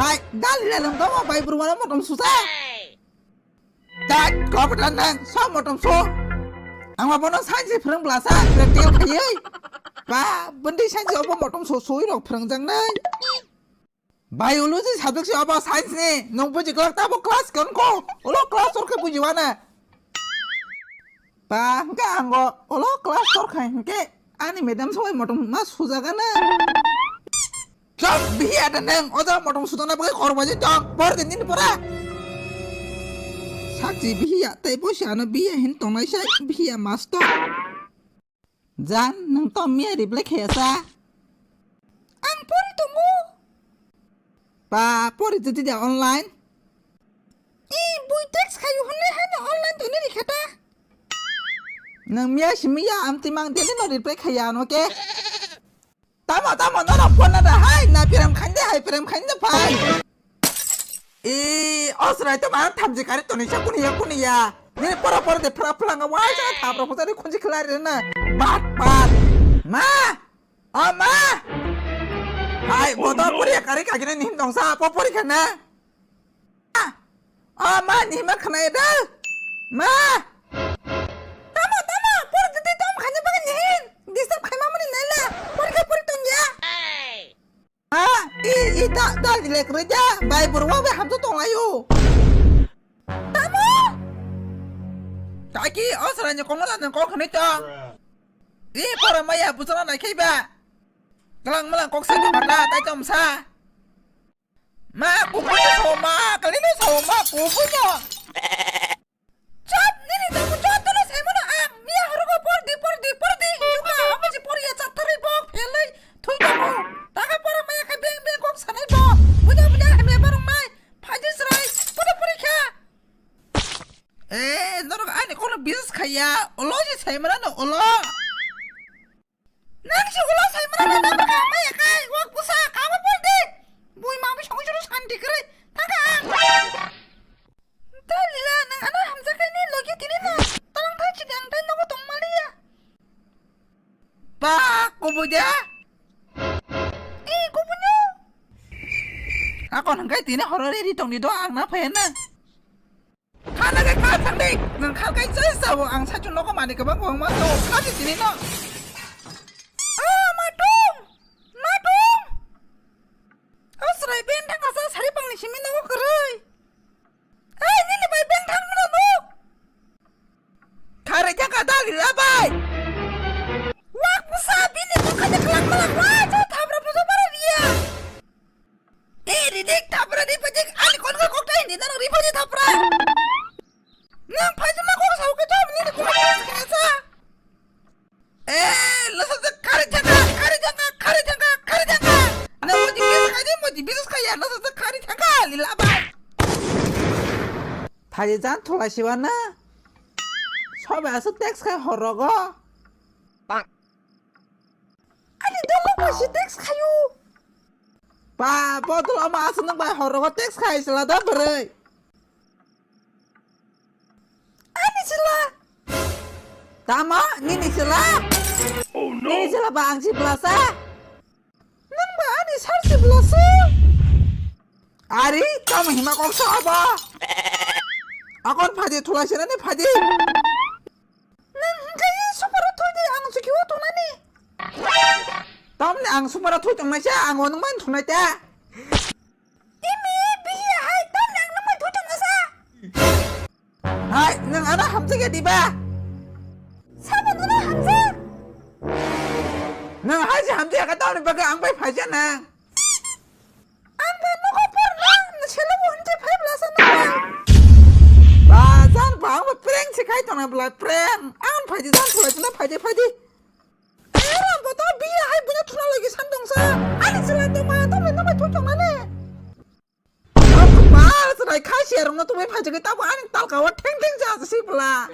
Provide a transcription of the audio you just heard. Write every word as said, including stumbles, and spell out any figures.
Ai, dal le nang tamo bai burma motom susa. Dai, kobra nang, so motom so. Ang ma bono sanji phrang blasa, practical khayai. Ba, bendi sanji obo motom so soi rok phrang jang nai. Biology subject se obo science ni, nung buji glak tabo class kon ko. Olo class or ke buji wana. Ba, hingke ango, olo class tor khai, hingke ani madam soi motom ma sujagana. Chop, bihi ada neng, oja motom sujana bagai kor baje chok, bor din din pora. Sakji bihiya, tei bosi ano bihiya hin tongnai sai, bihiya masto. Jan, nung to miya reply khaya sa. Ang pori tongo. Ba, pori jodi da online. I, bui text khayu hwnwi haino online toni rikha ta. Nang miya si miya amtwi mang deni no reply khaya ano ke. Tamo, tamo, no, no, phone na da, hai, na piram khande, hai, piram khande, phai. I, osrai to ma thamji kari toni sa kuni ya, kuni ya. Nini pora pora de phra phra nga, wai sa thapra phra de khunji khlai re na. Bat, bat. Ma! O ma! Hai, bodo pori kari kagina nim dongsa, po pori khana. O ma, ni ma khna da. Ma! Tamo, tamo, por tete tom khanya bagan ni hin. Disturb khai mamani naila. Por kha por tong ya. Ah, i, i, da, da, dilek reja. Bai, borwa bai hamto tong ayo. Tamo? Kaki, o saranya kono da nang kok khani to. I, pora maya busana nai khaiba. Kalang malang kok sai mata, tai tom sa. Ma, kubunya sao ma, kalino sao ma, kubunya. Chop, nini tamo jotono saimano ang, miya horogo por di, por di, por di, hinjuka, amo si por ya chatharwi bok, phelwi, thui tamo. Taka pora maya khe beng beng kok sanai bok, buja buja hamya barung mai, phaidi srai, podo pori kha. Eh, norok ani kono business khaya, olo si saimano no olo. Nang si ulo sai mana na ba ka mai kai wak busa ka ba por di. Bui ma bi song suru santi kre. Taka. Dalila nang ana hamja kai ni logi tini na. Talang thai chini ang thai nogo tong maliya. Ba kubuja. Eh kubunya. Ako nang kai tini horori ri tong ni do ang na phaya na. Khana khe kha thang di. Nwng kha kai chai sao, ang saichung nogo manwi kwbang kwbangma tongo, kha di tini no. O matung! Matung! O chwrai beng thang kha sa sari pangni simi nogo kwrwi. Ei, nini bai beng thang mano nuk. Kharwi thang kha dali labai. Wak bwsa bini bwkha de kwlak kwlak wa, cha thabra pujo bara riya. Ei, ridik thapra, ripadik, ani kon kok tai ni nang ripadik thapra. Nang phaji ma kok sao ke job ni ko sa. Eh, lo sa kari jaga, kari jaga, kari jaga, kari jaga. Nang mo di bis kai di, mo di bis kai ya, lo sa kari jaga, lila ba. Phaji jan thola siwa na. Sobe asu text kai horogo. Ani dolo ba si text kayu. Ba, bodol ama aswk nang bai horogo text khai sila da bwrwi. Ani sila. Tamo, nini sila? Oh no. Nini sila ba ang si blasa. Nang ba ani sar si blasa. Ari, tamo hima kok sa ba. Akon phaji thulai sina ni phaji. Nang hwnkhe suparo thwi di, ang chukio tongnani. Tamni ang suparo thwi tongnaisa, ang o nwng bai thwngnai ta. Imi, bihi hai, tamni ang nwng bai thwi tongnaisa. Hai, nwng ano hamjak ya diba? Sabo nono hamjak. Nwng hai se hamjak ya kha tamni bagwi ang bai phaisa nang. Ang ba nogo por nang, na selo bo hwnte phai blasa nang. Ba, jan ba, ang ba prank se khai tongna bla, prank. Ang phaidi jan thulai tongna phaidi, phaidi. Era bo to biya hai bunya thuna lagi san dongsa. Ani sila tongma, to mena bai thoi tongna ne. Ang ba, serai khai se rongna to bai phaidi ke tabo ani talka wa theng theng ja si bla.